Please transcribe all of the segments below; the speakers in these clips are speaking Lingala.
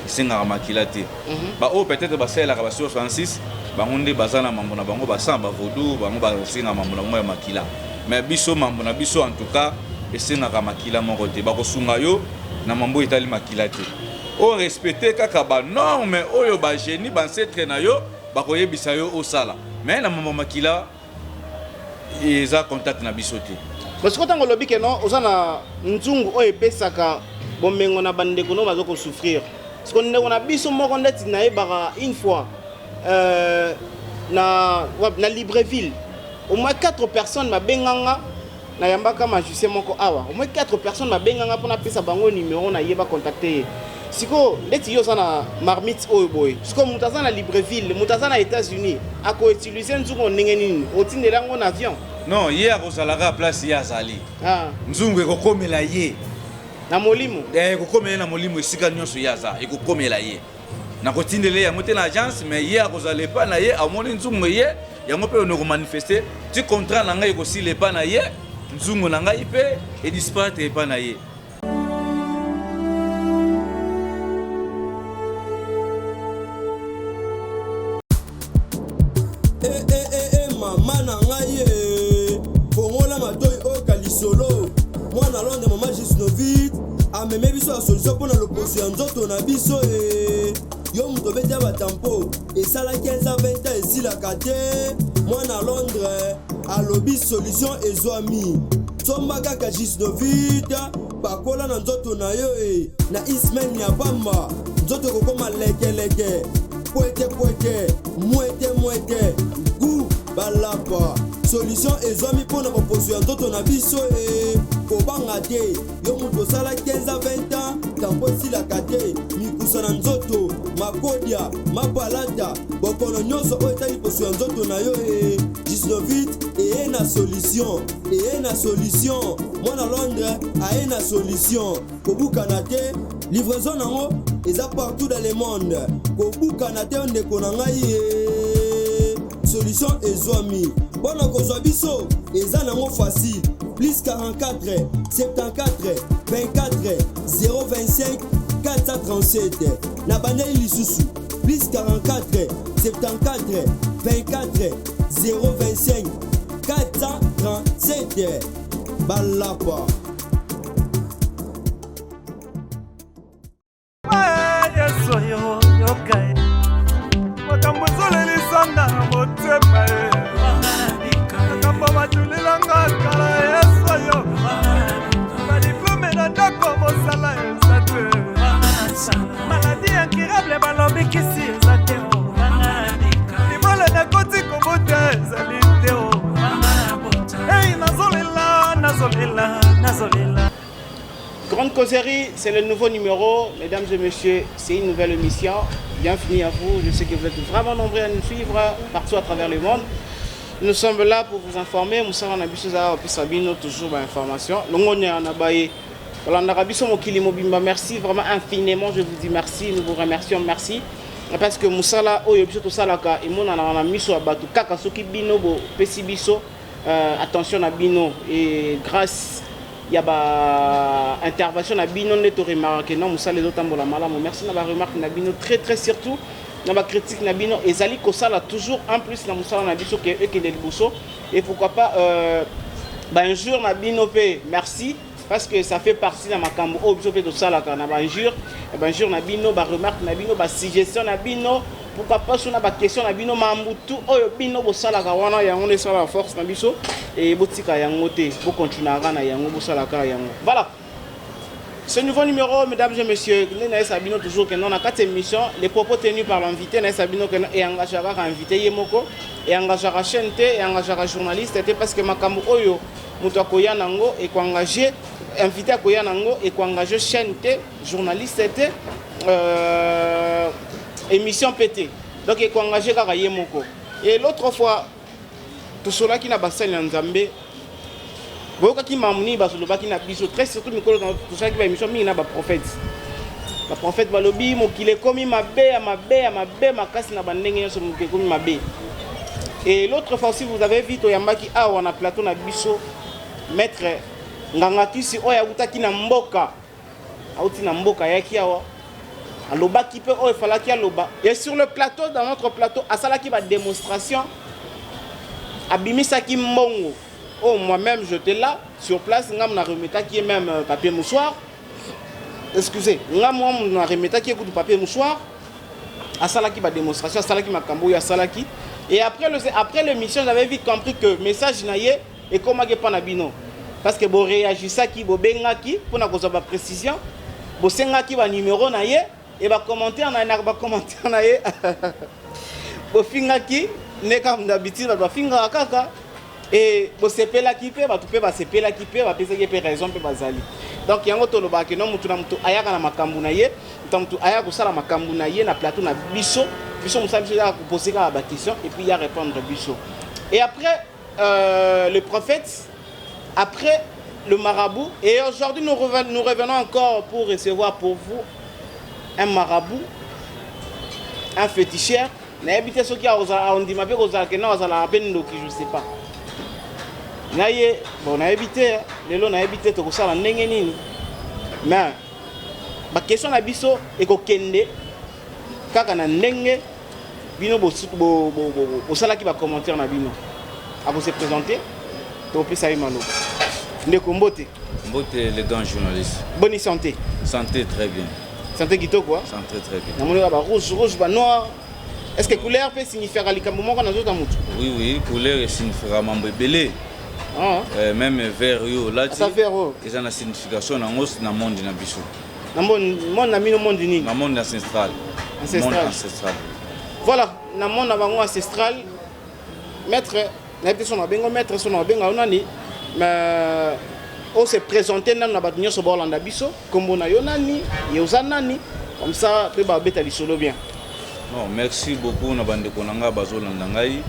Esengaka makila te. Ba oyo peut-etre basalelaka ba sur 66, bango nde baza na mambo na bango, ba sang, ba vaudou, bango basenga mambo na bango ya makila. Mais biso mambo na biso en tout cas esengaka makila moko te. Bakosunga yo na mambo etali makila te. O respecter kaka ba normes oyo ba genie, ba ancetres na yo bakoyebisa yo osala. Mais na mambo ya makila eza contact na biso te. Bon sikoyo tango olobi ke non oza na nzungu oyo epesaka bomengo na bandeko no bazo ko souffrir sikoyo ndeko na biso moko ndeti nayebaka une fois euh, na wapi na Libreville au moins 4 personnes babenga nga nayambaka magicien moko awa au moins 4 personnes babenga nga mpo napesa bango numero na ye ba contacter ye sikoyo ndeti yo oza na marmite oyo boye sikoyo moto aza na Libreville moto aza na Etats-Unis ako utiliser nzungu ndenge nini otindela yango na avion Non, ye akozala kaka place ye azali. Ah. Nzungu ekokomela ye. Na molimo. Eh, ekokomela ye na molimo esika nyonso ye aza, ekokomela ye. Nakotindela ye yango te na agence, mais ye akozala epai na ye, amoni nzungu eye, yango mpe eko manifester ti contrat na ngai ekosila epai na ye, nzungu na ngai mpe e disparaître epai na ye. Eh, eh, eh, eh, mama na ngai eh. Fongola matoi oyoka lisolo. Mwana Londres, mama Gisnovit ameme biso ya solution mpo na loposo ya nzoto na biso eh. Yo moto obeti ya batampo esala 15 ans 20 ans esilaka te. Mwana Londres alobi solution ezwami. Somba kaka Gisnovit pakola na nzoto na yo e na ismail ya pamba nzoto ekokoma lekeleke pwete pwete mwete mwete gu balapa solution ezwami mpo na boposo ya nzoto na biso e kobanga te yo moto osala 15 a 20 ans tampo esilaka te mikusa na nzoto makodia mapalata bokono nyonso oyo etali poso ya nzoto na yo e gisnovit eye na solution eye na solution mwana londres aye na solution kobukana te livraison nango eza partout dans le monde kobukana te ndeko na ngai ye solution ezwami mpo na kozwa biso eza nango facile plus 44 74 24 025 437 na bandeli lisusu plus 44 74 24 025 437 balapa Yesu yo yoka ye makambo ezolelisanga na motema ye makambo batulelanga kala yesu yo badiplome na ndako mosala eza te maladi incurable balobi kisi eza te libala nakoti kobota ezali te o ei nazolela nazolela nazolela Grande causerie, c'est le nouveau numéro. Mesdames et messieurs, c'est une nouvelle émission. Bienvenue à vous. Je sais que vous êtes vraiment nombreux à nous suivre partout à travers le monde. Nous sommes là pour vous informer. Moussa na biso za opesa bino toujours ba information. Longonya na baye. Balandaka biso mokili mobimba. Merci vraiment infiniment. Je vous dis merci. Nous vous remercions. Merci. Parce que mosala oyo biso tosalaka emonanaka na miso ya bato kaka soki bino bopesi biso euh, attention na bino et grâce ya ba intervention na bino nde to remarque non mosala ezotambola malamu. Merci na ba remarque na bino très très surtout na ba critique na bino ezali kosala toujours en plus na mosala na biso ke ekende liboso et pourquoi pas euh, ba injure na bino pe merci parce que ça fait partie na makambo oyo biso pe tosalaka na ba injure ba injure na bino ba remarque na bino ba suggestion na bino pourquoi pas suna ba question na bino mambu tout oyo bino bosalaka wana yango nde esalaka force na biso et botika yango te bo continuera na yango bosalaka yango voilà. Ce nouveau numéro, mesdames et messieurs, nous avons toujours que dans la quatrième émission, les propos tenus par l'invité, nous avons que et engagera invité yemoko, et engagera chaîne T, et engagera journaliste T, parce que makambo oyo moto akoya nango et ko engager invité akoya nango et ko engager chaîne T, journaliste T, euh, émission PT. Donc et ko engager kaka yemoko. Et l'autre fois tosolaki na basali na Nzambe boyokaki mamu nini bazolobaki na biso très surtout mikolo tosalaki ba émission mingi na ba prophète ba prophète balobi mokili ekomi mabe ya mabe ya mabe makasi na bandenge nyonso mokili ekomi mabe et l'autre fois aussi vous avez vu toyambaki awa na plateau na biso maître nganga kisi oyo awutaki na mboka auti na mboka ayaki awa Alobaki mpe oyo efalaki aloba. Et sur le plateau, dans notre plateau, asalaki badémonstration, abimisaki mbongo. Oh, moi-même j'étais là sur place, ngam na remetaki ye même papier mouchoir. Excusez, nga mwa na remetaki ye kutu papier mouchoir. Asalaki badémonstration, asalaki makambo oyo asalaki. Et après l'émission, j'avais vite compris que message na ye ekomaki epa na bino, parce que boréagisaki, bobengaki mpona kozwa baprécision, bosengaki banuméro na ye e bacommentaire na ye. Na bacommentaire na ye, bofingaki nde comme d'habitude bato bafingaka kaka. E bosepelaki mpe, bato mpe basepelaki mpe bapesaki mpe raison mpe bazali. Donc yango tolobaka ke no, motu na motu ayaka na makambo na ye, motu na motu ayaka kosala makambo na ye na plateau na biso. Biso, mosala biso ezaka kopose kaka baquestion et puis ya répondre biso. Et après le prophète, après le marabout, et aujourd'hui nous revenons encore pour recevoir pour vous un marabout, un féticheur. Nayebi te soki aondima mpe kozala ke na azalaka mpe ndoki, je sais pas na ye. Bon, nayebi te lelo, nayebi te tokosala ndenge nini, mais baquestion na biso ekokende kaka na ndenge bino bosalaki bacommentaire na bino. Akose présenter, topesa ye maloba. Ndeko, mbote. Mbote, le grand journaliste. Bonne santé? Santé très bien. Santé kitoko, hein? Santé très bien. Namoni kaka barouge rouge, banoir. Est ce que couleur mpe signifiaka likambo moko na nzoto ya motu? Oui, couleur esignifiaka mambo ebele. Ah. Même vert oyo olati. Ata vert oyo. Eza na signification nango na monde na biso. Na monde na bino, monde nini? Na monde ancestral. Ancestral. Monde ancestral. Voilà, na monde na bango ancestral. Maître, nayebi te so na babengo maître, so na babenga yo nani, mais ose présente nanu na bato nyonso baolanda biso. Nkombo na yo nani? Ye oza nani? Comme ça mpe babeta lisolo bien. Non, merci beaucoup na bandeko na ngai bazolanda ngai.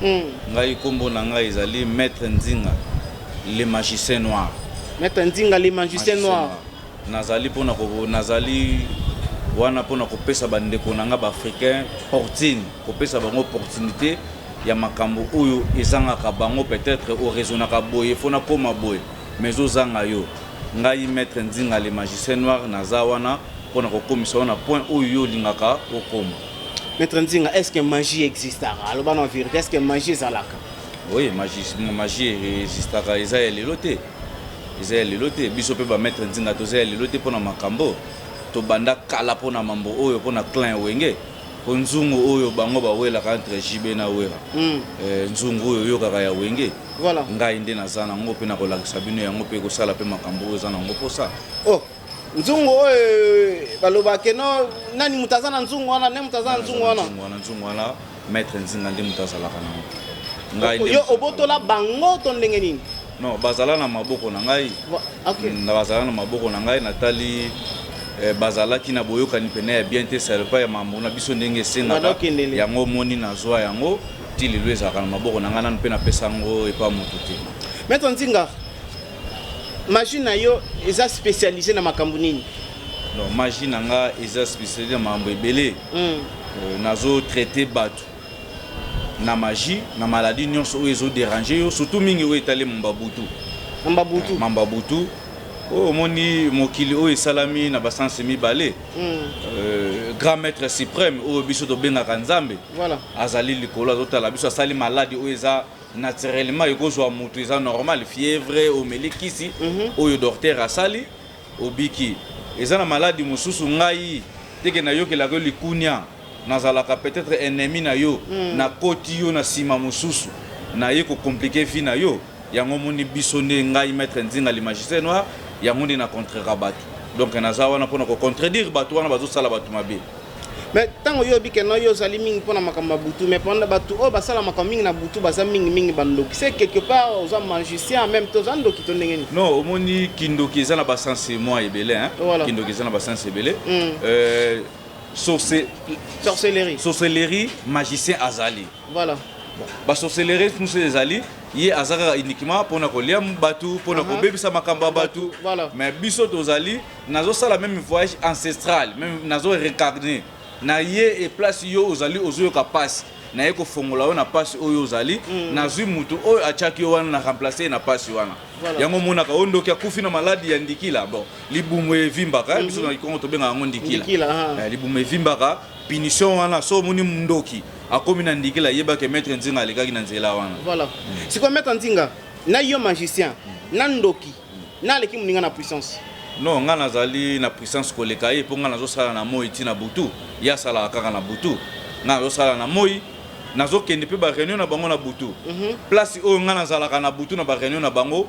Ngai, nkombo na ngai ezali Maître Nzinga, le magicien noir. Maître Nzinga, le magicien noir. Nazali wana mpona kopesa bandeko na ngai baafricain portine, kopesa bango opportunité ya makambo oyo ezangaka bango. Peut-être oraisonnaka boye, fo nakóma boye, mais ezozanga yo. Ngai, Maître Nzinga, le magicien noir, naza wana mpona kokomisa yo na point oyo yo olingaka okóma. Maître Nzinga, est ce que magie existaka? Aloba na vérité, est ce que magie ezalaka? Oui, magie existaka. Eza ya lelo te, eza ya lelo te. Biso mpe bamaître Nzinga toza ya lelo te mpona makambo. Tobanda kala mpona mambo oyo, mpona clan ya Wenge, mpo nzungu oyo bango bawelaka entre JB na Wera. Nzungu oyo oyokaka ya Wenge, ngai nde naza nango mpe nakolakisa bino yango mpe kosala mpe makambo oyo eza nango mposa. Oh, nzungu oyo balobaka no, nani moto aza na nzungu wana? Nde moto aza na nzungu wana? Nzungu wana, nzungu wana, Maître Nzinga nde moto azalaka nango. Ngai nde Yo moto. obotola bango to ndenge nini? Non, bazala na maboko na ngai. Na bazala na maboko na ngai. Natali bazalaki na boyokani pene ya bien te, salepa ya mambo na biso ndenge esengaka. Bazokendele. Yango omoni, nazwa yango ti lelo, ezalaka na maboko na ngai. Nanu mpe napesa yango epa motu te. Maître Nzinga, magie na yo eza spécialisé na makambo nini? Non, magie na nga eza spécialisé na makambo ebele. Nazotraite bato na magie na maladie nyonso oyo ezodérange yo, surtout mingi oyo etali mambabutu. Mambabutu. Mambabutu oyo omoni, mokili oyo esalami na basanse mibale. Grand maître suprême oyo biso tobengaka Nzambe azali likolo, azotala biso. Asali maladie oyo eza naturellement ekozwa motu, eza normal, fièvre, omeli kisi oyo docteur asali, obiki. Eza na maladie mosusu, ngai teke nayokelaka yo likunia, nazalaka peut-être ennemi na yo, nakoti yo na nsima mosusu, naye kocompliquer vie na yo. Yango omoni biso nde, ngai Maître Nzinga, le magicien noir, yango nde na contrera bato. Donc naza wana mpona kocontredire bato wana bazosala bato mabe. Mais ntango yo oyebi ke no, yo ozali mingi mpona makambo ya butu, mais pendant bato oyo basala makambo mingi na butu baza mingimingi bandoki. C'est quelque part oza magicien, en même temps oza ndoki to ndenge nini? Non, omoni, kindoki eza na basense mwa ebele, hein? Kindoki eza na basense ebele. Sorcellerie. Sorcellerie, magicien azali. Basorcellerie mosusu ezali, ye aza kaka uniquement mpona kolia bato, mpona kobebisa makambo ya bato. Mais biso tozali, nazosala même voyage ancestral, même nazo réincarné na ye e place yo ozali, ozoyoka mpasi. Naye kofongola yo na pasi oyo ozali. Nazwi mutu oyo atiaki yo wana, na remplace ye na pasi wana. Yango omonaka oyo ndoki akufi na maladi ya ndikila. Bon, libumu evimbaka. Biso na Kikongo tobengaka yango ndikila. Ndikila, ah. Eh, libumu evimbaka, punition wana. So omoni ndoki akomi na ndikila, yebake maître Nzinga alekaki na nzela wana. Voilà. Sikoyo, maître Nzinga, na yo magicien na ndoki, na aleki moninga na puissance? Non, nga nazali na puissance koleka ye, mpo nga nazosala na moi ntina butu. Ye asalaka kaka na butu, nga nazosala na moi. Nazokende mpe baréunion na bango na butu. Place oyo nga nazalaka na butu na baréunion na bango,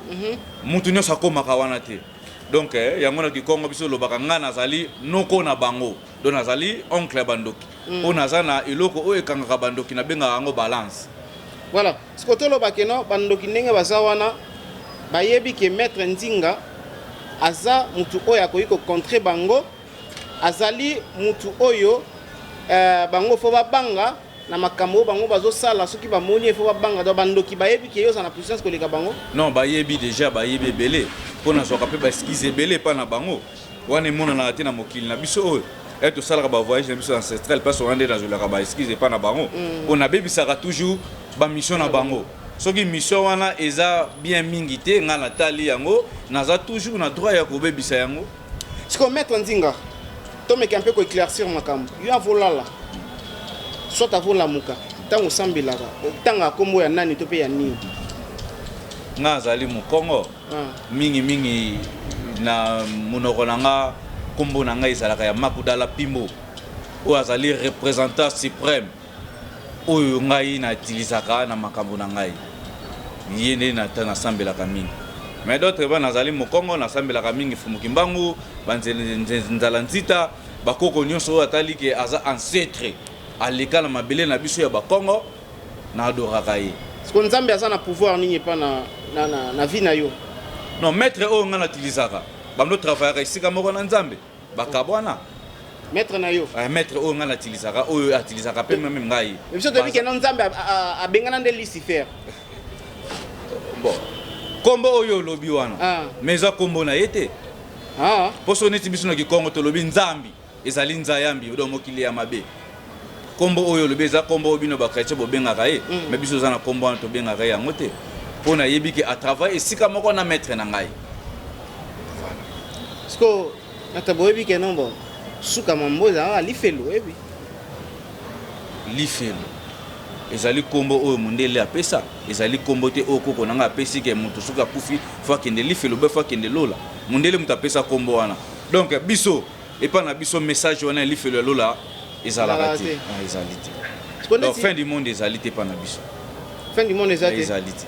mutu nyonso akomaka wana te. Donc yango na Kikongo biso olobaka nga nazali noko na bango, donc nazali oncle ya bandoki, mpo naza na eloko oyo ekangaka bandoki, nabengaka yango balance. Voilà. Sikoyo toloba ke no bandoki ndenge baza wana, bayebi ke maître Nzinga aza mutu oyo akoki kocontrer bango, azali mutu oyo bango faut babanga na makambo oyo bango bazosala. Soki bamoni ye, faut babanga. Donc bandoki bayebi ke yo oza na puissance koleka bango? Non, bayebi déjà, bayebi ebele, mpo nazwaka mpe baexcuses ebele epa na bango. Wana emonanaka te na mokili na biso oyo. E tosalaka bavoyage na biso ancestral, place wana nde nazwelaka baexcuses epa na bango, mpo nabebisaka toujours bamission na bango. Soki mission wana eza bien mingi te, ngai natali yango, naza toujours na droit ya kobebisa yango. Sikoyo, maître Nzinga, tomeka mpe koéclaircir makambo. Yo avolala soit avolamuka, ntango osambelaka, otangaka nkombo ya nani to mpe ya nini? Nga azali Mokongo. Mingimingi na monoko na nga, nkombo na ngai ezalaka ya Makudala Pimbo, oyo azali représentant suprême oyo ngai nautilisaka na makambo na ngai. Ye nde nasambelaka mingi. Mais d'autre part, nazali Mokongo, nasambelaka mingi Fumuki Mbangu, Banzala Nzita, bakoko nyonso oyo atali ke aza ancêtre, aleka na mabele na biso ya Bakongo, na adoraka ye. Siko Nzambe aza na pouvoir nini epa na vie na yo? Non, maître oyo ngai nautilisaka, bando travaillaka esika moko na Nzambe, bakabwana. Maître na yo? Maître oyo ngai natilisaka, oyo atilisaka mpe même ngai. Biso toyebi ke no Nzambe abengana nde Lucifer. Bon, nkombo oyo olobi wana, mais eza nkombo na ye te. Mpo so neti biso na Kikongo tolobi Nzambi, ezali Nzayambi, donc mokili ya mabe. Nkombo oyo olobi eza nkombo oyo bino bachrétien bobengaka ye, mais biso oza na nkombo wana tobengaka ye yango te, mpo nayebi ke atravaille esika moko na maître na ngai. Siko ata boyebi ke non, bon, suka mambo ezalaka lifelo, oyebi? Lifelo ezali nkombo oyo mondele apesa. Ezali nkombo te oyo koko na ngai apesi ke moto soki akufi faut akende lifelo be faut akende lola. Mondele moto apesa nkombo wana. Donc biso, epai na biso, message wana ya lifelo, ya lola ezalaka te. Ezali te. Donc fin du monde ezali te epai na biso. Fin du monde eza te? Ezali te.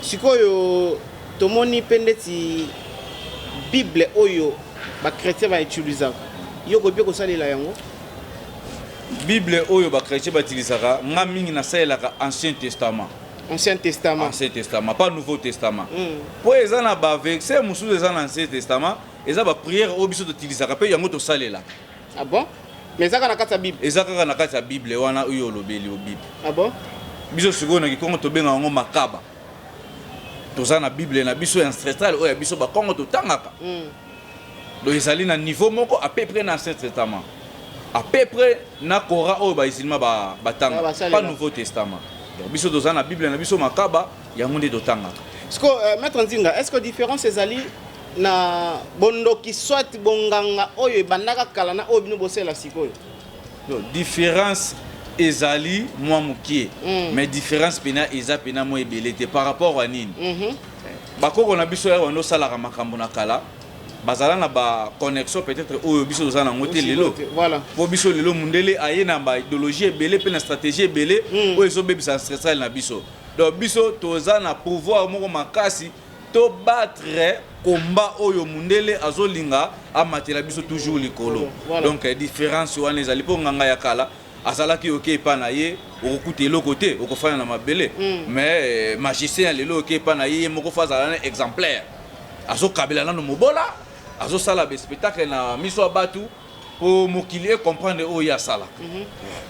Sikoyo tomoni mpe ndeti Bible oyo bachrétien bautilisaka, yo koyebi kosalela yango? Bible oyo bachrétien bautilisaka, nga mingi nasalelaka Ancien Testament. Ancien Testament. Ancien Testament, pas Nouveau Testament, mpo eza na baverset mosusu eza na Ancien Testament, eza baprière oyo biso toutilisaka mpe yango tosalelaka. Ah bon? Mais eza kaka na kati ya Bible? Eza kaka na kati ya Bible wana oyo olobeli, o Bible. Ah bon? Biso sikoyo na Kikongo tobengaka yango makaba. Toza na Bible na biso ya ancestral oyo ya biso Bakongo totangaka. Donc ezali na niveau moko à peu près na Ancien Testament, à peu près na Coran oyo bamusulman batanga, pas Nouveau Testament. Donc biso toza na Bible na biso makaba, yango nde totangaka. Siko maître Nzinga, est ce que différence ezali na bondoki soit bonganga oyo ebandaka kala na oyo bino bosala sikoyo? Donc, différence ezali mwa mokie, mais différence pena eza pena mwa ebele te. Par rapport à nini? Bakoko na biso ya bando osalaka makambo na kala, bazala na baconnexion peut-être oyo biso toza nango te lelo. Po biso lelo, mundele aye na baidéologie ebele mpe na stratégie ebele oyo ezobebisa ancestral na biso. Donc biso toza na pouvoir moko makasi tobattre combat oyo mundele azolinga amatela biso toujours likolo. Donc différence wana ezali mpo nganga ya kala azalaki oke epa na ye, okokuta eloko te, okofanda na mabele. Mais magicien ya lelo, oke epa na ye, ye moko faut azala na exemplaire, azokabela nano mobola, azosala baspectacle na miso ya bato mpo mokili ecomprendre oyo ye asalaka.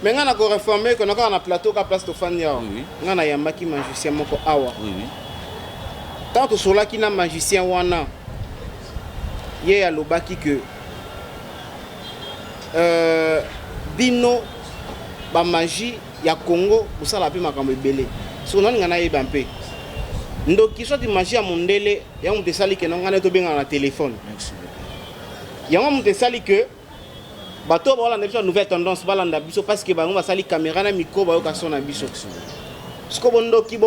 Mais ngai na koreforme kono kaka na plateau, ka place tofandi awa. Ngai nayambaki magicien moko awa. Ntango tosolaki na magicien wana, ye alobaki ke bino bamagie. Ya Congo bosala mpe makambo ebele. Soki nalinga nayeba mpe ndoki, soit magie ya mondele, yango moto esali ke ngai nde tobengana na telefone. Merci beaucoup. Yango moto esali ke bato oyo baolanda biso ya nouvelle tendance balanda biso, parce que bango basali caméra na micro, bayoka son na biso. Siko bondoki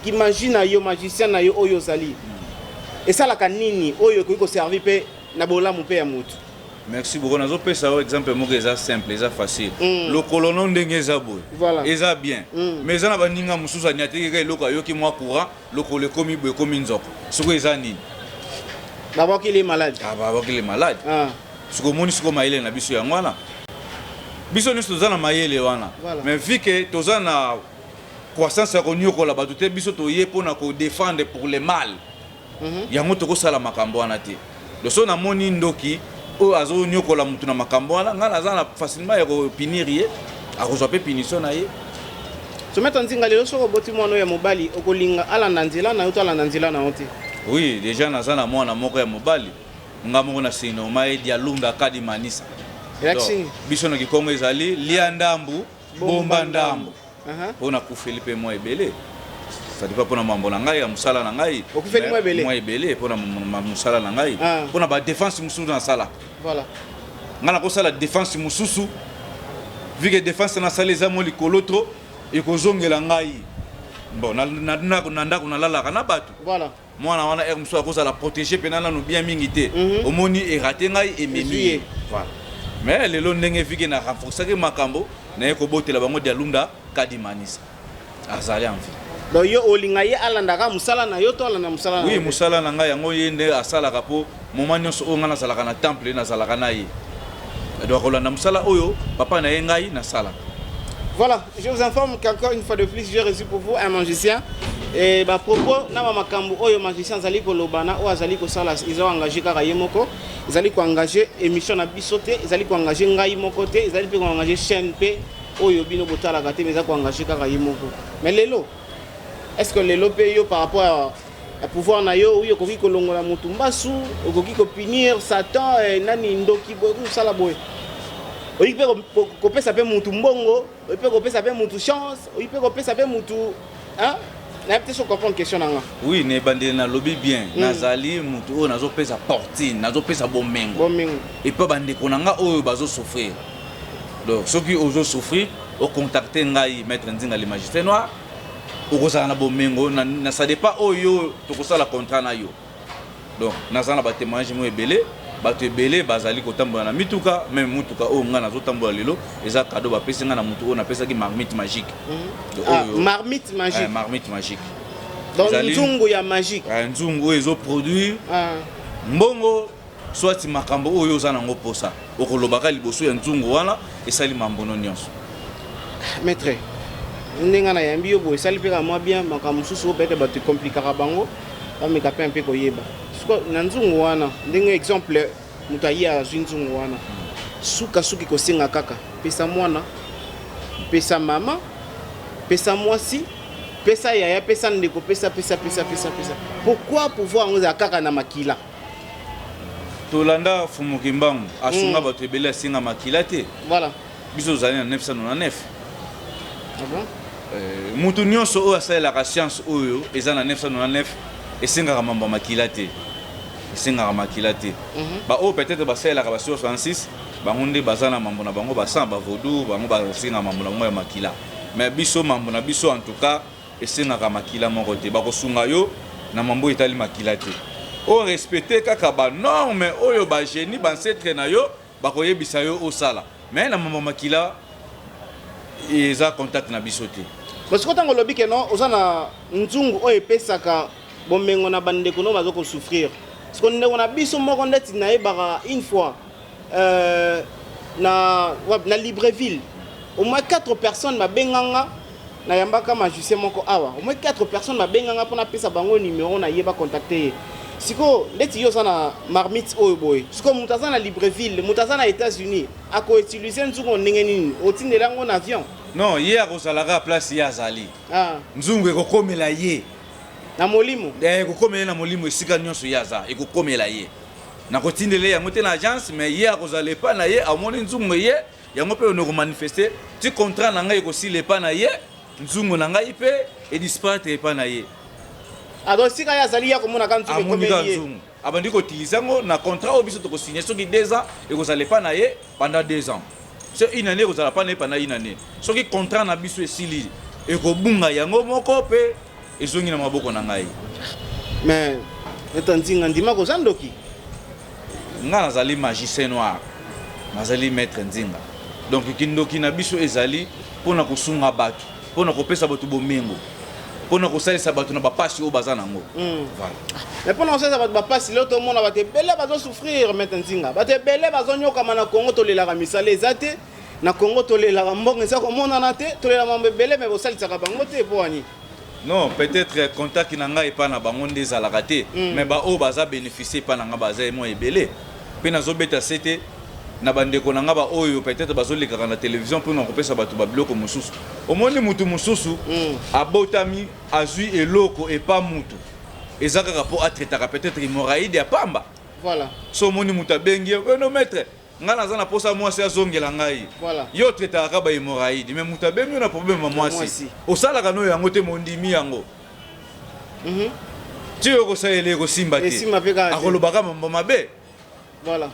kimagie na yo, magicien na yo oyo ozali, esalaka nini oyo ekoki koservir mpe na bolamu mpe ya motu? Merci beaucoup. Nazopesa yo exemple moko eza simple, eza facile. Lokolo no ndenge eza boye, eza bien, mais eza na baninga mosusu aniateki kaka eloko, ayoki mwa courant, lokolo ekomi boye, ekomi nzoko. Sikoyo eza nini? Babwakeli malade. Ah, babwakeli malade. Sikoyo omoni, sikoyo mayele na biso yango wana. Biso nyonso toza na mayele wana, mais vu que toza na croissance ya koniokola bato te, biso toye mpona kodéfendre pour le mal. Yango tokosala makambo wana te. Donc so namoni ndoki oyo azoniokola motu na makambo wana, ngai naza na facilement ya kopunir ye, akozwa mpe punition na ye. So maître Nzinga, lelo soki oboti mwana oyo ya mobali, okolinga alanda nzela na yo to alanda nzela na yo te? Oui, déjà naza na mwana moko ya mobali, nga moko na sinoma ye Dialunda Kadi Manisa. Elakisi Donc, biso na Kikongo ezali lia ndambu, bomba ndambu. Mpo nakufeli mpe mwa ebele, ça dépend mpona mambo na ngai ya mosala na ngai. Okufeli mwa ebele? Mwa ebele mpona mosala na ngai, mpona badéfense mosusu nasalaka. Ngai nakosala défense mosusu, vu que défense nasala eza mwa likolo trop, ekozongela ngai. Bon, na ndako nalalaka na bato. Mwana wana, heure mosusu akozala protégé mpena nanu bien mingi te. Omoni, erater ngai, ememi Ezwi ye. ye. Voilà. Mais lelo ndenge vu que na renforçaki makambo, naye kobotela bango Dialunda Kadimanisa, azali en vie. Donc yo olinga ye alandaka mosala na yo to alanda mosala na Oui. yo te? Mosala na ngai yango ye nde asalaka, mpo moment nyonso oyo ngai nazalaka na temple, nazalaka na ye. Donc akolanda mosala oyo papa na ye ngai nasalaka. Voilà, je vous informe qu'encore une fois de plus, j'ai reçu pour vous un magicien. Et bah, propos, na ba makambo oyo magicien azali koloba na oyo azali kosala, ils ont engagé kaka ye moko, ezali koengage émission na biso te, ezali koengage ngai moko te, ezali mpe koengage chaîne mpe oyo bino botalaka te, mais eza koengage kaka ye moko. Mais lelo, est ce que lelo mpe yo, par rapport à pouvoir na yo oyo, okoki kolongola motu mbasu, okoki kopunir Satan, nani, ndoki boye, okoki kosala boye, oyi mpe kopesa mpe mutu mbongo, oyi mpe kopesa mpe mutu chance, oyi mpe kopesa mpe mutu, hein? Nayebi te so comprendre question na nga. Oui, na ebandeli nalobi bien. Nazali motu oyo nazopesa fortune, nazopesa bomengo. Bomengo. Epa bandeko na nga oyo bazosouffrir. Donc soki ozosouffrir, ocontacte ngai, maître Nzinga le magicien noir, okozala na bomengo na ça dépend oyo tokosala contrat na yo. Donc naza na batémoignage mo ebele, bato ebele bazali kotambola na mituka. Même mutuka oyo ngai nazotambola lelo eza cadeau bapesi ngai na motu oyo napesaki marmite magique. Donc, Ah, oyo- marmite magique. Eh, marmite magique. Donc ezali- nzungu ya magique. Eh, nzungu oyo ezoproduire mbongo, soit makambo oyo oza nango mposa, okolobaka liboso ya nzungu wana, esali mambono nyonso. Maître, ndenge nayambi yo boye, esali mpe kaka mwa bien. Makambo mosusu oyo peut-être bato ekomplikaka bango, bameka mpe mpe koyeba. Siko na nzungu wana, ndenge exemple moto aye azwi nzungu wana, sukasuki kosenga kaka pesa mwana, pesa mama, pesa mwasi, pesa yaya, pesa ndeko, pesa, pesa, pesa, pesa, pesa. Pourquoi pouvoir yango ezala kaka na makila? Tolanda Fumuki Mbangu, asunga bato ebele, asenga makila te. Biso tozali na 999. Ah bon? Mutu nyonso oyo asalelaka science oyo eza na 999, esengaka mambo ya makila te, esengaka makila te. Baoyo peut-être basalelaka ba 66, bango nde baza na mambo na bango, basan bavaudou, bango basenga mambo na bango ya makila. Mais biso, mambo na biso en tout cas esengaka makila moko te. Bakosunga yo na mambo oyo etali makila te, oyo respecte kaka banorme oyo bagénie, baancêtre na yo bakoyebisa yo osala. Mais na mambo ya makila, eza contact na biso te. Parce que ntango olobi ke non, oza na nzungu oyo epesaka bomengo na bandeko no baza kosouffrir, parce que ndeko na biso moko ndeti nayebaka une fois, na Libreville, au moins 4 personnes babenganga, nayambaka magicien moko awa, au moins 4 personnes babenganga mpona apesa bango numéro na ye, bacontacte ye. Sikoyo ndeti yo oza na marmite oyo boye, sikoyo moto aza na Libreville, moto aza na États-Unis, akoutilize nzungu ndenge nini? Otindela yango na avion? Non, ye akozalaka place ye azali. Nzungu ekokomela ye. Na molimo. Ekokomela ye na molimo, esika nyonso ye aza, ekokomela ye. Nakotindela ye yango te na agence, mais ye akozala epai na ye, amoni nzungu ye yango mpe okomanifeste ti contrat na ngai ekosila epai na ye, nzungu na ngai mpe edisparaître epai na ye. Ah, donc sika ye azali ya komonaka nzungu. Amoni kaka ekomeli ye. Nzungu abandi koutiliser yango na contrat oyo biso tokosigne. Soki 2 ans, ekozala epai na ye pendant 2 ans. So une année, ekozala epai na ye pendant une année. Soki contrat na biso esili, ekobunga yango moko mpe ezongi na maboko na ngai. Mais Maître Nzinga, ndima koza ndoki. Nga nazali magicien noir, nazali Maître Nzinga. Donc kindoki na biso ezali mpona kosunga bato, mpona kopesa bato bomengo, mpona kosalisa bato na bapasi oyo baza nango. Voilà. Mais mpona kosalisa bato bapasi, lelo tomona bato ebele bazosouffrir. Maître Nzinga, bato ebele bazonyokama na Congo. Tolelaka misala eza te na Congo, tolelaka mbongo eza komonana te, tolela mambo ebele, mais bosalisaka bango te mpo wani? Non, peut-être contact na ngai epai na bango nde ezalaka te. Mais baoyo baza bénéficie epai na ngai baza mwa ebele, mpe nazobeta se te na bandeko na ngai baoyo peut-être bazolekaka na télévision mpona kopesa bato babiloko mosusu. Omoni, mutu mosusu abotami, azwi eloko epa mutu, eza kaka mpo atraitaka peut-être hémorroïde ya pamba. So omoni moto abengi ye: "No maître, ngai naza na posa mwasi azongela ngai." Yo otraitaka kaka bahémorroïde, mais moto abengi yo na problème ya mwasi. Mwasi. Osalaka no yango te, mondimi yango ti oyo kosalela ekosimba te. Esimba mpe kaka te. Akolobaka mambo mabe.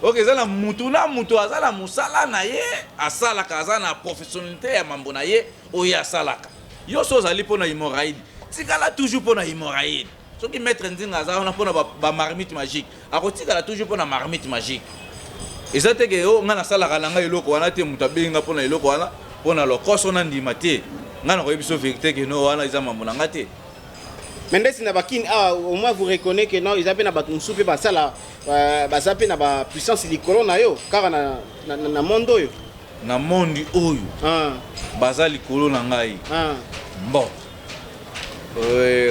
Ok, eza na mutu na mutu aza na mosala na ye asalaka, aza na professionnalité ya mambo na ye oyo asalaka. Yo so ozali mpo na hémorroïde, tikala toujours mpo na hémorroïde. Soki Maître Nzinga aza wana mpo na bamarmite magique, akotikala toujours mpo na marmite magique. Eza te ke o ngai nasalaka na ngai eloko wana te, moto abengi nga mpo na eloko wana, mpo na lokoso na ndima te. Ngai nakoyebi biso vérité ke no, wana eza mambo na ngai te. Mais ndeti na bakini awa, au moins vous reconnaissez que non, eza mpe na bato mosusu mpe basala, baza mpe na bapuissance likolo na yo kaka na monde oyo. Na monde oyo, baza likolo na ngai. Bon,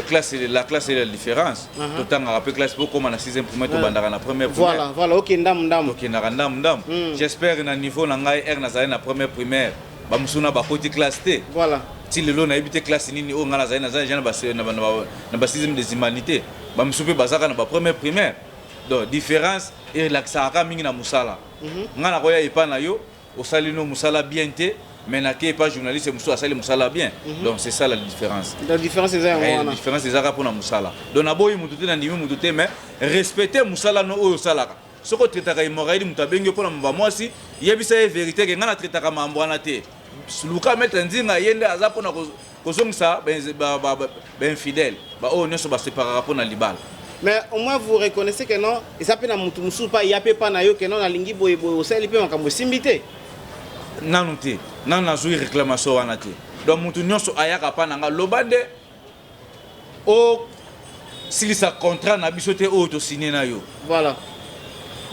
classe, la classe et la différence. Totangaka mpe classe mpo koma na 6e primaire, tobandaka na première primaire. Voilà, ok, ndamu ndamu. Tokendaka ndamu ndamu. J'espère na niveau na ngai, ere nazali na première primaire, bamosusu na bakoti classe te. Ti lelo nayebi te classe nini oyo ngai nazali. Naza déjà na ba 6e des humanités, bamosusu mpe bazaka na bapremière primaire. Donc différence erelaxaka kaka mingi na mosala. Ngai nakoya epa na yo, osali no mosala bien te, mais nake epa journaliste mosusu, asali mosala bien. Donc c'est ça la différence. La différence eza yango wana. Différence ezaka mpona mosala. Donc naboyi motu te, nandimi motu te, mais respecte mosala no oyo osalaka. Soki otraitaka hémorroïde, moto abengi yo mpona mamba mwasi, yebisa ye vérité ke ngai natraitaka mambo wana te, luka Maître Nzinga, ye nde aza mpona kozongisa bainfidèle, baoyo nyonso baseparaka mpona libala. Mais au moins vous reconnaissez que non, eza mpe na motu mosusu mpa ya mpe mpa na yo ke non, nalingi boye boye, osali mpe makambo esimbi te. Nanu te, nanu nazwi réclamation wana te. Donc motu nyonso ayaka mpa na nga, loba nde osilisa contrat na biso te oyo tosigne na yo.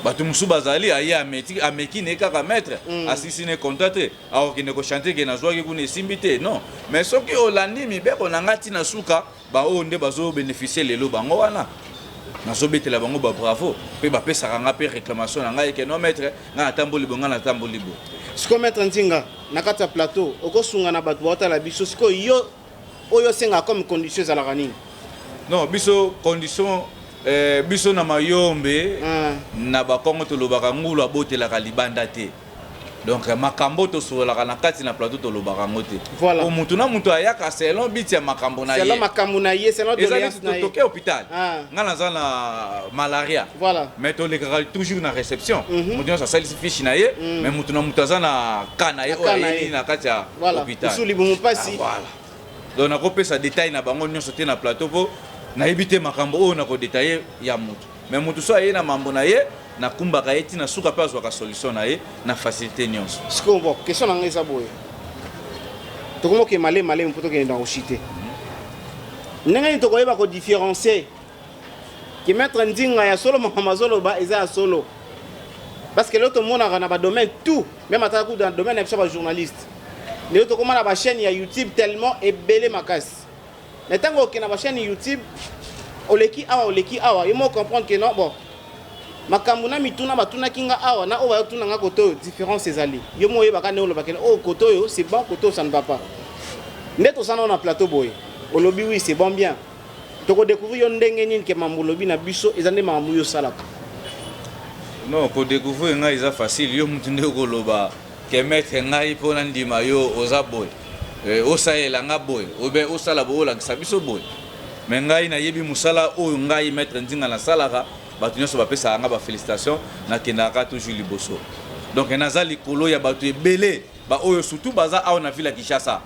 Bato mosusu bazali, aye ameki, ameki ne kaka maître, asilisi ne contrat te, akokende kochanter ke nazwaki kuna, esimbi te. Non, mais soki olandi mibeko na ngai ntina suka, baoyo nde bazobénéficie lelo, bango wana nazobetela bango babravo, mpe bapesaka nga mpe réclamation na ngai ke non maître, ngai natamboli bo, ngai natamboli bo. Sikoyo Maître Nzinga, na kati ya plateau, okosunga na bato baotala biso. Sikoyo yo, oyo osengaka comme condition ezalaka nini? Non, biso condition, biso na mayombe, na bakongo tolobaka ngulu abotelaka libanda te. Donc makambo tosololaka na kati na plateau, tolobaka yango te. Po mutu na mutu ayaka selon biti ya makambo na selon ye. Makambo na ye, selon Eza doléance neti na ye. Toke hôpital, nga naza na malaria, mais tolekaka toujours na réception. Moto nyonso asalisi fiche na ye, mais motu na moto aza na ka na ye Na oyo cas na ayebi ye. na kati ya hôpital. Mosusu libumu mpasi. Ah, voilà. Donc nakopesa détail na bango nyonso te na plateau, mpo nayebi te makambo oyo nakodétailler ya motu. Mais motu so aye na mambo na ye, nakumbaka ye ntina suka mpe azwaka solution na ye na facilité nyonso. Sikoyo bon, question na ngai eza boye: tokomoke malemi malemi mpo tokende na koshite, ndenge nini tokoyeba kodifférencier ke Maître Nzinga ya solo, makambo azoloba eza ya solo? Parce que lelo tomonaka na badomaine tout, même ata kutu na domaine na biso ya bajournaliste, lelo tokóma na bachaîne ya YouTube tellement ebele makasi. Mais ntango okende na bachaîne YouTube, oleki awa, oleki awa, yo moko comprendre ke non, bon, makambo na mituna batunaki nga awa na oyo bayotuna nga kote oyo, différence ezali. Yo mo oyebaka nde olobaka oyo kote oyo c'est bon, kote oyo ça ne va pas. Nde toza nao na plateau boye, olobi oui, c'est bon, bien. Tokodécouvrir yo ndenge nini ke mambo olobi na biso eza nde makambo oyo osalaka? Non, kodécouvrir ngai eza facile. Yo mutu nde okoloba ke maître, ngai mpo nandima yo oza boye, osalela nga boye, obe osala boye, olakisa biso boye. Mais ngai nayebi mosala oyo ngai maître Nzinga nasalaka. Bato nyonso bapesaka nga bafélicitation. Nakendaka toujours liboso, donc naza likolo ya bato ebele baoyo surtout baza awa na ville ya Kinshasa,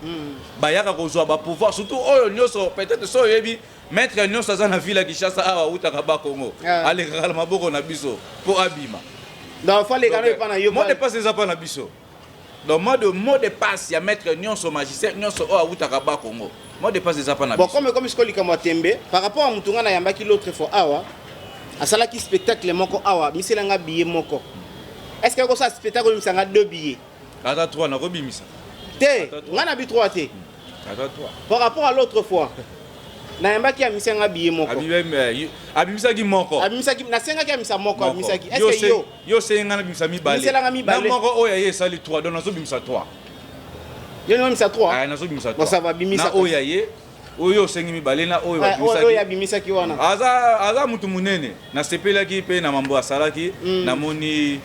bayaka kozwa bapouvoir, surtout oyo nyonso peut-être so oyebi maître nyonso aza na ville ya Kinshasa awa, awutaka Bakongo. Alekaka na maboko na biso mpo abima. Donc faut aleka no epa na yo? Mot de passe eza mpa na biso. Donc mot de passe ya maître nyonso, magicien nyonso oyo awutaka Bakongo, mot de passe eza mpa na Bon, biso. Comme sikoyo likambo ya tembe par rapport à mutu nga nayambaki l'autre fois awa, asalaki spectacle moko awa, miselanga billet moko. Est ce que okosala spectacle obimisanga deux billets? Ata 3 nakobimisa. Te, nga na bi 3 te. Ata 3. Par rapport à l'autre fois nayambaki, amisenga billet moko. Abimisaki moko. Abimisaki, nasengaki amisa moko, abimisaki. Est ce que yo Yo osengi nga nabimisa mibale. Miselanga mibale. Na moko oyo aye esali 3, donc nazobimisa 3. Yo nobimisa 3? Ah, nazobimisa. Bon, ça va, bimisa. Na oyo aye, oyo osengi mibale na oyo oyo abimisaki wana. Aza mutu monene, nasepelaki mpe na mambo asalaki. Namoni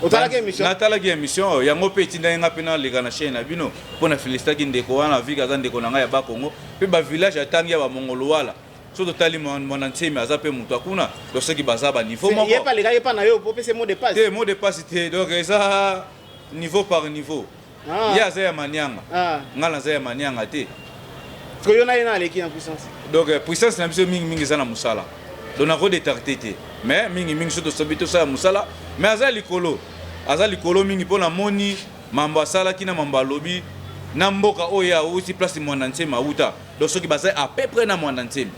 Otalaki émission? Natalaki émission oyo. Yango mpe etindaki nga mpe naleka na chaîne na bino mpo na félicitaki ndeko wana vike aza ndeko na ngai ya Bakongo mpe bavillage atangi ya bamongolo wala. So totali Mwana Nsemi, aza mpe moto akuna, donc soki baza baniveau moko. Ye mpe alekaki epa na yo po opesa mot de passe? Te, mot de passe te. Donc eza niveau par niveau. Ye aza ya Manianga, ngai naza ya Manianga te. Parce que yo na ye na aleki na puissance? Donc puissance na biso mingimingi eza na mosala, donc nakodétracter te, mais mingimingi so tosobi tosala mosala. Mais aza likolo, aza likolo mingi mpo namoni mambo asalaki na mambo alobi na mboka oyo awuti, place Mwana Nsemi awuta. Donc soki baza à peu près na Mwana Nsemi,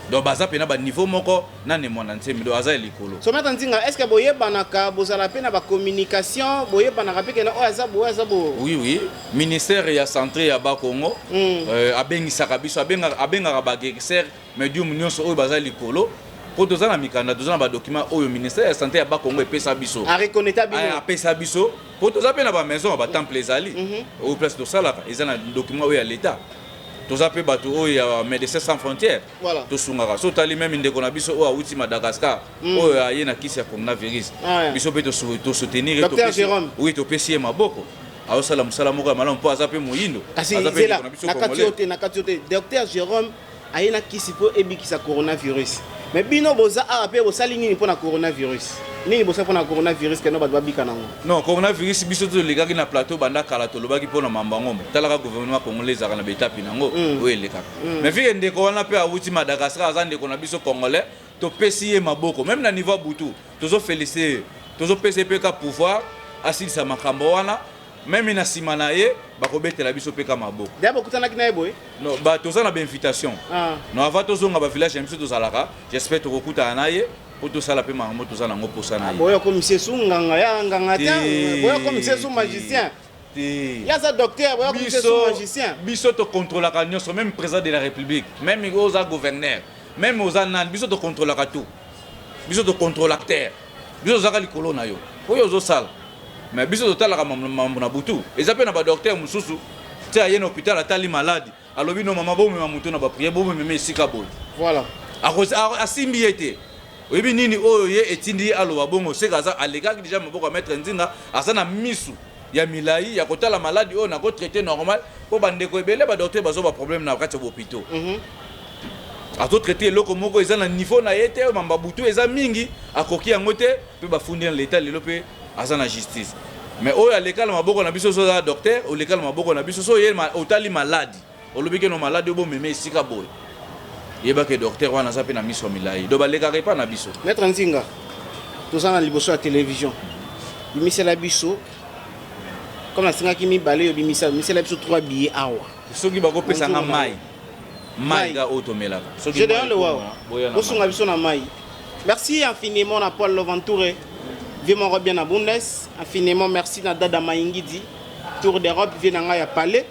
donc baza mpena baniveau moko na ne Mwana Nsemi, donc aza ya likolo. So maître Nzinga, est ce que boyebanaka, bozala mpe na bacommunication, boyebanaka mpe kena oyo aza boye, aza boye? Oui, ministère ya santé ya Bakongo abengisaka biso, abengaka baguérisseur, médium nyonso oyo baza likolo, mpo toza na mikanda, toza na badocument oyo ministère ya santé ya Bakongo epesa biso. Areconnaître bino? Apesa biso, mpo toza mpe na bamaison, batemple ezali oyo place tosalaka, eza na document oyo ya l'état. Toza mpe bato oyo ya Médecins sans frontières. Tosungaka. So otali même ndeko na biso oyo awuti Madagascar, oyo aye na kisi ya coronavirus, biso mpe tosoutenir ye. Docteur Jérôme. Oui, topesi ye maboko, azosala mosala moko ya malamu mpo aza mpe moyindo. Kasi Aza mpe zela, ndeko na biso na kati congolais. yo te, na kati yo te. Docteur Jérôme aye na kisi mpo ebikisa coronavirus, mais bino boza awa mpe bosali nini mpo na coronavirus? Nini bosali mpo na coronavirus keno bato babika nango? Non, coronavirus, biso tolekaki na plateau banda kala, tolobaki mpona mambo yango. Talaka, gouvernement congolais ezalaka na betapi nango oyo elekaka. Mais fike ndeko wana mpe awuti Madagascar, aza ndeko na biso congolais, topesi ye maboko. Même na niveau ya butu, tozoféliciter ye, tozopesa ye mpe ka pouvoir asilisa makambo wana. Même na nsima na ye, bakobetela biso mpe ka maboko. Deya bokutanaki na ye boye? Non, ba toza na bainvitation. Non, avant tozonga bavillage ya biso tozalaka, j'espère tokokutana na ye mpo tosala mpe makambo toza nango mposa na ye. Boya komisa esu nganga ya nganga te. Te, Boya komisa esu te. magicien. Te. Ye aza docteur, boya komisa esu Biso magicien. Biso tocontrôlaka nyonso, même président de la République, même oyo oza gouverneur, même oza nani, biso tocontrôlaka tout. Biso tocontrôlaka terre, biso tozalaka likolo na yo oyo ozosala. Mais biso totalaka mambo na butu. Eza mpe na badocteur mosusu te, aye na hôpital, atali maladi, alobi: "No mama, bomema motu na baprière, bomemema esika boye." Asimbi ye te. Oyebi nini oyo ye etindi ye aloba bongo? Seka aza alekaki déjà maboko ya maître Nzinga, aza na misu ya milai ya kotala maladi oyo nakotraiter normal, mpo bandeko ebele badocteur bazwa baproblème na kati ya bahôpitaux. Azotraiter eloko moko eza na niveau na ye te. Mamba butu eza mingi, akoki yango te, mpe bafundi na leta. Lelo mpe aza na justice. Mais oyo aleka na maboko na biso, so oza docteur, oleka na maboko na biso, so oye otali maladi, olobi ke no maladi oyo bomema esika boye, yebake docteur wana aza mpe na miso ya milai, donc balekaka epa na biso. Maître Nzinga, toza na liboso ya télévision. Bimisela biso, comme nasengaki mibale, oyo bimisa, bimisela biso trois billets awa. Soki bakopesanga Bonjour, mai, mai ka oyo tomelaka. Soki Gédéon mai Lewawa, ekoma, boya na bosunga biso na mai. Merci infiniment na Paul Loventoure, vie moko bien na Bundes. Infiniment merci na Dada Maingidi, Tour d'Europe, vie na ngai ya Palais.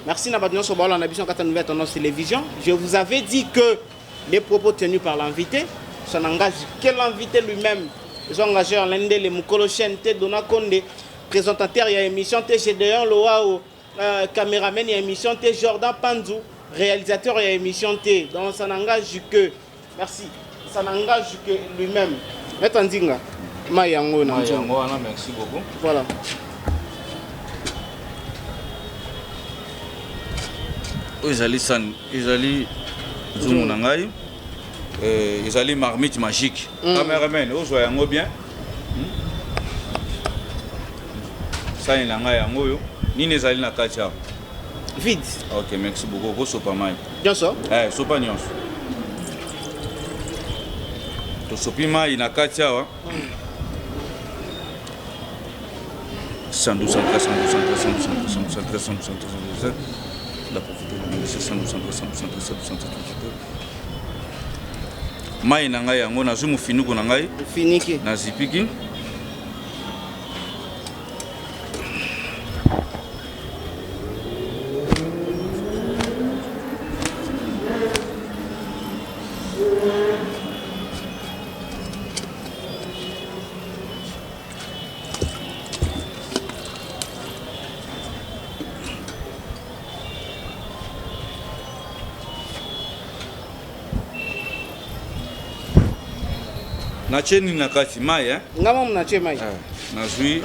Merci na bato nyonso baolanda biso na kati ya Nouvelle Tendance Télévision. Je vous avais dit que les propos tenus par l'invité, ça n'engage que l'invité lui-même. Ils ont engagé en l'un le mokolo chaîne te, Dona Konde, présentateur ya émission te, Gédéon Loao, caméraman ya émission te, Jordan Panzou, réalisateur ya émission te. Donc ça n'engage que, merci, ça n'engage que lui-même. Maître Nzinga. Mai yango na Mai nzungu. yango wana, merci beaucoup. Voilà. Oyo ezali sani, ezali nzungu na ngai. Ezali marmite magique. Cameraman, ozwa yango bien. Sani na ngai yango oyo. Nini ezali na kati awa? Vide. Ok, merci beaucoup. Okosopa mai. Nyonso? Sopa nyonso. Tosopi mai na kati awa. 112, 113, 112, 113, 112, 113, 113, 112, 113, 113. La profite de 112, 113, 112, 113, 112, 113. Mai na ngai yango, nazwi mofinuku na ngai. Finiki. Nazipiki. Natie nini na kati? Mai, eh? Nga mamu natie mai. Nazwi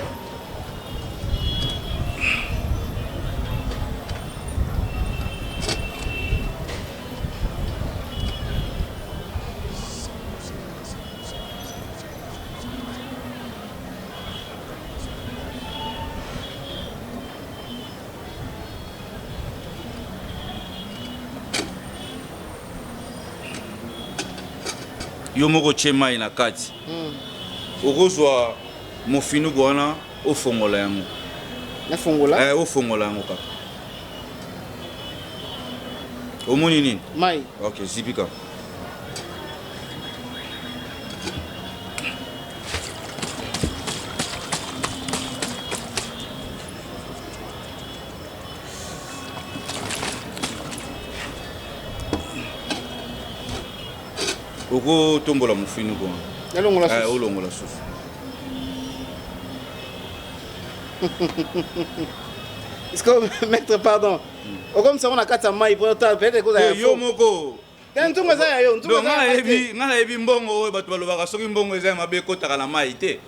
yo moko, tie mai na kati. Okozwa mofinuku wana, ofongola yango. Nafongola? Ofongola yango kaka. Omoni nini? Mai. Ok, zipika. Okotombola mofinuku wana. Nalongola susu? Olongola susu. Est-ce que, maître, pardon, okomisa ngo na kati ya mai po peut-être ekozala Te, yo moko. Te, ntungu eza ya yo, ntungu Donc eza nga ya ngai te. nayebi, nga nayebi mbongo oyo bato balobaka, soki mbongo eza ya mabe, ekotaka na mai te.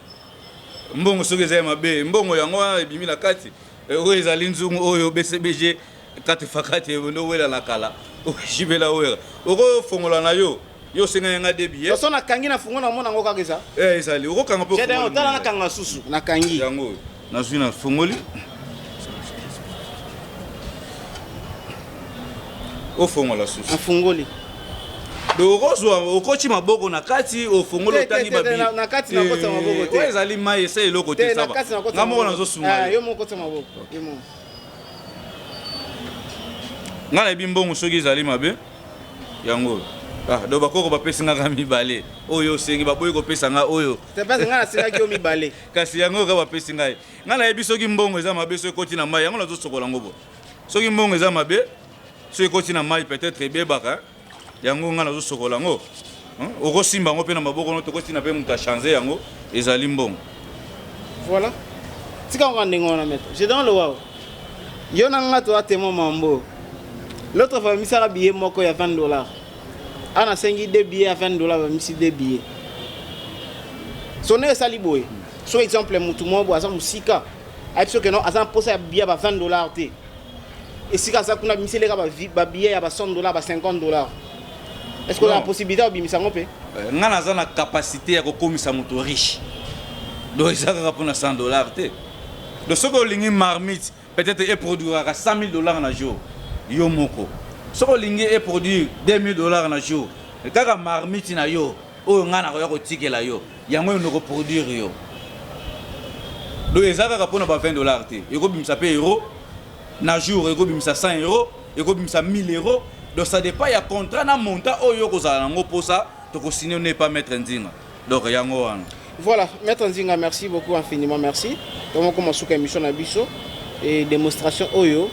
Mbongo soki eza ya mabe, mbongo yango wana ebimi na kati. Oyo ezali nzungu oyo BCBG 4 fa 4 ndowela na kala ojibela oyo okofongola na yo. Yo osengaki nga de billet. So nakangi na fungo, namona yango kaka eza. Ezali, okokanga mpe. J'ai ofongoli. Otala, nakanga susu, nakangi. Yango oyo nazwi, na fongoli, ofongola susu. Nafungoli. Donc okozwa, okoti maboko na kati, ofongoli. Te, te, Otangi te, te, babi. na kati nakotisa maboko te. Oyo ezali mai, esa eloko te. Te, na Saba kati nakotisa nga moko maboko. nazosunga Ah, yo. yo moko kotisa maboko, yo moko. Nga nayebi mbongo soki ezali mabe, yango oyo. Ah, donc bakoko bapesi ngaka mibale oyo osengi, baboyi kopesa nga oyo. Te, parce que ngai nasengaki yo mibale. Kasi yango kaka bapesi ngai. Ngai nayebi soki mbongo eza mabe, soki ekoti na mai, yango nazosokola yango boye. Soki mbongo eza mabe, soki ekoti na mai, peut-être ebebaka. Yango ngai nazosokola yango. Hein? Okosimba yango mpe na maboko no, tokotina mpe moto achange yango, ezali mbongo. Voilà, tika ngo ndenge wana. Maître, je donne le wao. Yo na nga toza témoin. Mambo l'autre fois, bamisaka billet moko ya 20 $. Ana nasengi deux billets ya 20 $, bamisi deux billets. So ndenge esali boye, so exemple motu moko boye aza mosika, ayebi soki no aza na mposa ya billet ya ba 20 $ te, esika aza kuna bimiseleka babillet ya ba 100 $, ba 50 $, est ce que oza na Non. possibilité ya kobimisa yango mpe? Nga naza na capacité ya kokomisa moto riche. Donc eza kaka mpona 100 $ te. Donc soki olingi marmite, peut-être eproduiraka 100 000 $ na jour, yo moko soki olingi eproduire 2 000 $ na jour, kaka marmite na yo oyo ngai nakoya kotikela yo yango, oyo nakoproduire yo. Donc eza kaka mpona ba 20 $ te. Ekobimisa mpe euro na jour, ekobimisa 100 €, ekobimisa 1000 €. Donc ça dépend ya contrat na montant oyo okozala nango mposa, tokosigne ne pas maître Nzinga. Donc yango wana. Voilà, Maître Nzinga, merci beaucoup, infiniment merci. Comment comment souka émission na biso et démonstration oyo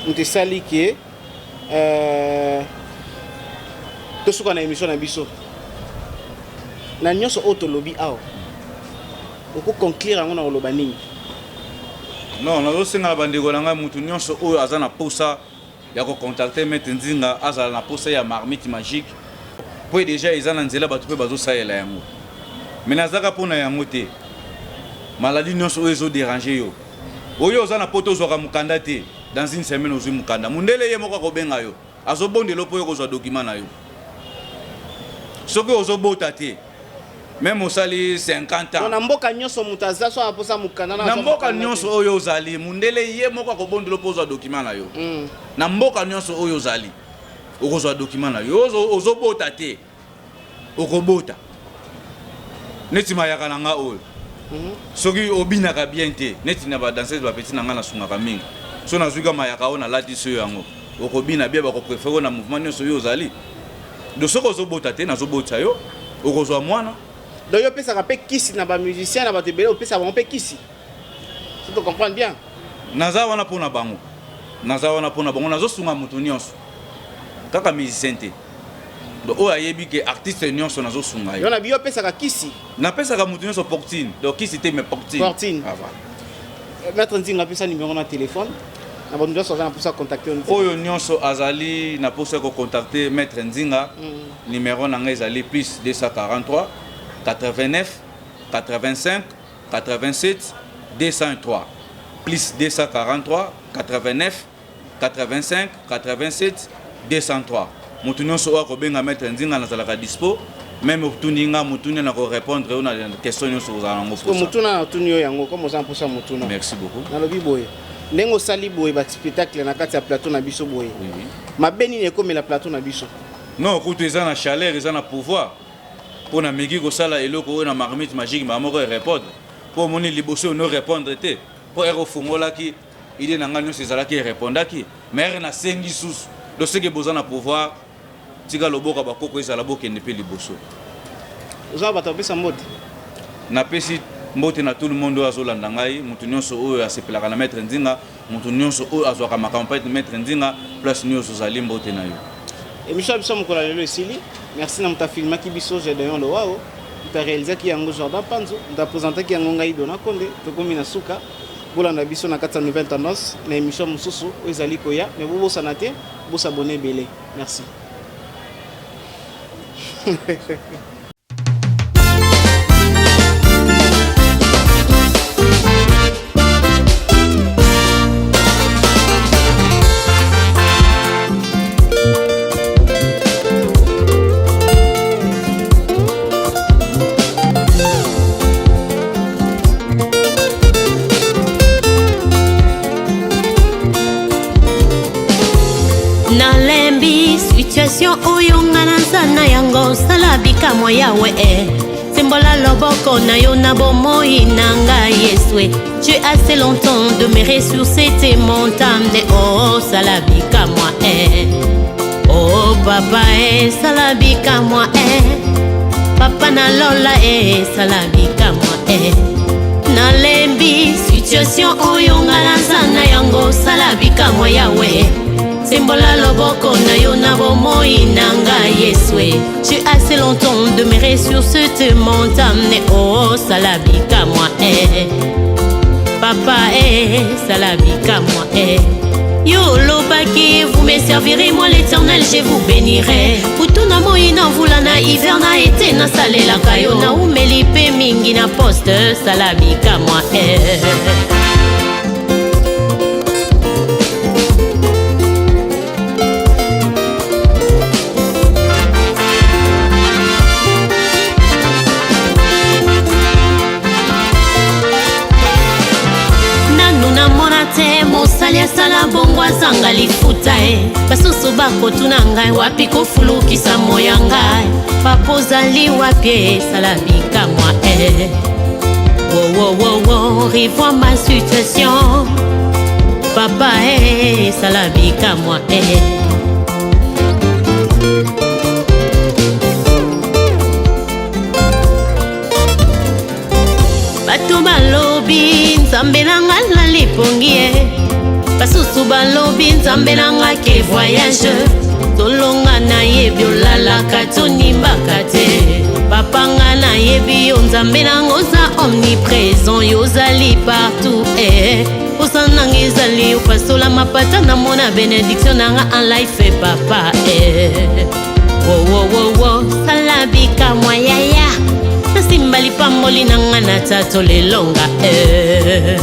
moto esali ke tosuka na émission na biso na nyonso oyo tolobi awa, okoconclure yango na koloba nini? Non, nazosenga na bandeko na ngai, motu nyonso oyo aza na posa ya kocontacte maître Nzinga, azala na posa ya marmite magique, po déjà eza na nzela, bato mpe bazosalela yango. Mais nazaka mpo na yango te. Maladie nyonso oyo ezoderange yo, oyo oza na poto ozwaka mokanda te, dans une semaine ozwi mokanda. Mondele ye moko akobenga yo, azobondela mpo yo kozwa document na yo. Soki ozobota te, même osali 50 ans, na mboka nyonso moto aza so aposa mokanda, na mboka nyonso oyo ozali, mondele ye moko akobondela mpo ozwa document na yo. Na mboka nyonso oyo ozali, okozwa document na yo. Ozobota te, okobota. Neti mayaka na nga oyo, soki obinaka bien te, neti na badanseuse bapeti na nga nasungaka mingi, so nazwika mayaka oyo nalati so yango, okobina bien, bakopréférer na mouvement nyonso oyo ozali. Donc soki ozobota te, nazobotisa yo, okozwa mwana. Donc yo opesaka mpe kisi na bamusicien, na bato ebele, opesaka bango mpe kisi, si to comprendre bien? Naza wana mpona bango, naza wana mpona bango, nazosunga moto nyonso, kaka musicien te. Donc oyo ayebi ke artiste nyonso nazosunga ye. Yo na biyo opesaka kisi? Napesaka moto nyonso portine, donc kisi te, mais portine. Portine. Ah, voilà. Maître Nzinga, apesa numéro na téléphone na bato nyonso aza na mposa contacter. Oyo nyonso azali na mposa ya kocontacter maître Nzinga, numéro na ngai ezali plus 243 89 85 87 203, plus 243 89 85 87 203. Moto nyonso oyo akobenga maître Nzinga, nazalaka dispo. Même otuni nga motuni, na korépondre oyo na question nyonso kozala nango. Motuna natuni yo yango, comme oza na mposa motuna. Merci beaucoup. Nalobi boye, ndenge osali boye baspectacle na kati ya plateau na biso boye, mabe nini ekomela plateau na biso? Non, kutu eza na chaleur, eza na pouvoir, mpo na meki kosala eloko oyo na marmite magique, mbala moko erépondre. Mpo omoni liboso oyo no répondre te, mpo ere ofungolaki idée na ngai nyonso ezalaki erépondaki, mais ere nasengi susu. Donc seke boza na pouvoir, tika loboko ya bakoko ezala, bokende mpe liboso. Oza bato bapesa mbote? Napesi mbote na tout le monde oyo azolanda ngai, moto nyonso oyo asepelaka na maître Nzinga, moto nyonso oyo azwaka makambo mpe maître Nzinga, place nyonso ozali, mbote na yo. Émission ya biso mokolo ya lelo esili. Merci na moto afilmaki biso, Gedeon Lowao, moto aréalisaki yango, Jordan Panzo, moto apresentaki yango, ngai Dona Konde. Tokomi na suka. Bolanda biso na kati ya Nouvelle Tendance na émission mosusu oyo ezali koya, mais bobosana te bosabonner ebele. Merci. Nalembi situation oyo nga naza na yango. Sala bikamwa, Yawe e, sembola loboko na yo na bomoi na ngai, Yesu. J'ai assez longtemps demeuré sur cette montagne. Oh, sala bikamwa e, oh papa e, sala bikamwa e, papa na lola e, sala bikamwa e. Nalembi situation oyo nga naza na yango. Sala bikamwa, Yawe, sembola loboko na yo na bomoi na ngai, Yesu. J'ai assez longtemps demeuré sur cette montagne. Oh, sala bikamwa e, papa e, sala bikamwa e. Yo olobaki: "Vous me servirez, moi l'Éternel je vous bénirai." Butu na moi, na mvula, na hiver, na été, nasalelaka yo, naumeli mpe mingi na poste. Sala bikamwa e. Nanu namona te mosali asala bongo azanga lifuta e. Basusu bakotuna ngai wapi kofulukisa moya ngai. Papa, ozali wapi? Esala bikamwa e. Wowowowo, revois ma situation, papa e, esala bikamwa e. Bato balobi Nzambe na nga na lipongi ye, basusu balobi Nzambe na nga ke voyage. Tolonga, nayebi olalaka, tonimbaka te. Papa, nga nayebi yo, Nzambe nango oza omniprésent, yo ozali partout eh. Posa nanga ezali opasola mapata, namona bénédiction nanga en life, papa eh. Wowowowo, sala bikamwa yaya. nasimba lipamboli na nga na tato lelonga eh.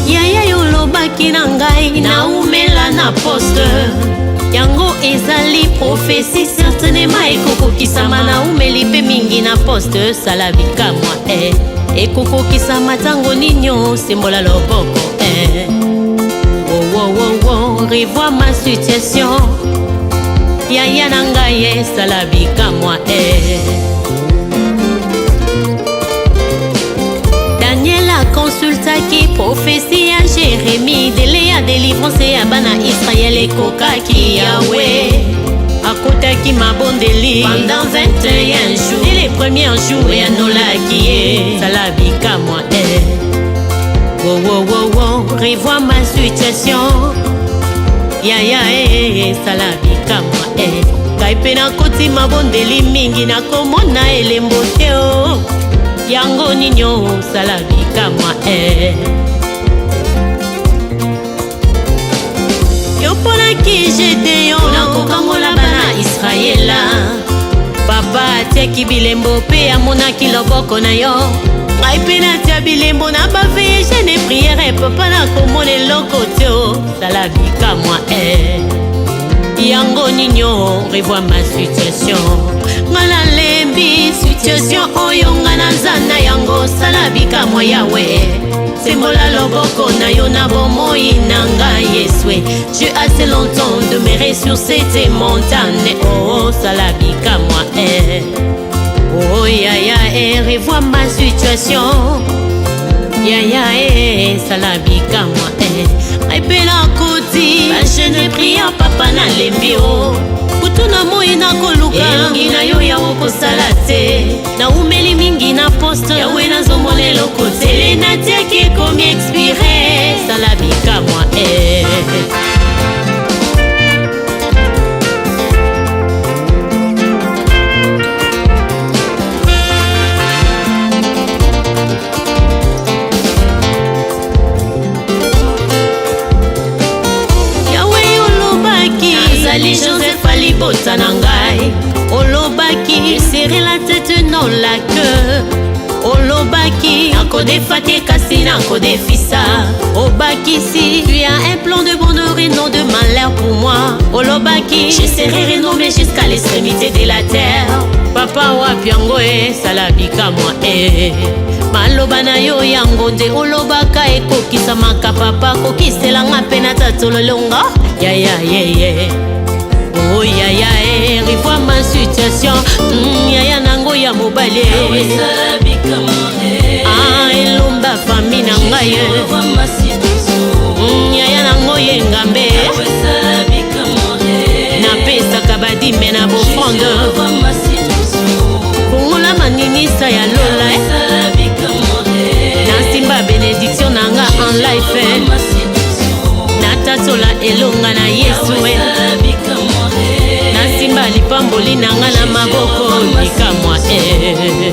Yaya, yo olobaki na ngai naumela na poste, yango ezali prophétie, certainement ekokokisama. Naumeli mpe mingi na poste, sala bikamwa eh. Ekokokisama ntango nini? Osembola loboko eh. Wo, revois ma situation, yaya na ngai, esala bikamwa eh. Daniel akonsultaki prophétie ya Jérémie, délai ya délivrance ya bana Israele ekokaki. Yawe akotaki mabondeli pendant 21 jours et les premiers jours eyanolaki ye, sala bikamwa eh. Wo, revois ma situation, yaya, eh, sala bikamwa eh. Ngai mpe nakoti mabondeli mingi, nakomona elembo te o yango nini? Osala bikamwa eh. Yo mponaki Gedeon nakokangola bana Israela, papa atiaki bilembo mpe amonaki loboko na yo. Ngai mpe natia bilembo na ba veillées, jeûne, prière, papa, nakomona eloko te. Osala bikamwa eh. Yango nini? Revois ma situation, nga nalembi situation oyo nga naza na yango. Sala bikamwa, Yawe, sembola loboko na yo na bomoi na ngai, Yeswe. J'ai assez longtemps demeuré sur cette montagne, oh, sala bikamwa eh. Oh yaya eh, revois ma situation, yaya eh, sala bikamwa eh. Ngai mpe nakoti ba jeûne, prière, papa, nalembi o kutu na moi nakoluka elongi na yo, Yawe, kosala te. Naumeli mingi na poste, Yawe, nazomona eloko te. Délai natiaki ekomi expiré, sala bikamwa eh. Yawe, olobaki nazali Joseph alibota na ngai, olobaki serai la tête, non la queue, olobaki nakodefa te kasi nakodefisa, obakisi tu as un plan de bonheur et non de malheur pour moi, olobaki je serai renommé jusqu'à l'extrémité de la terre. Papa, wapi yango? Esala bikamwa e maloba na yo, yango nde olobaka ekokisamaka. Papa, kokiselanga mpe na tatololonga, yaya yeye. Oh yaya e, revois ma situation, yaya nango ya mobali, ah, elomba famille na ngai, yaya nango ye ngambe napesaka ba dîme na ba offrande, fongola maninisa ya lola, nasimba bénédiction na nga en life, natatola elonga na Yesu, nasimba lipamboli na nga na maboko, likamwa eh.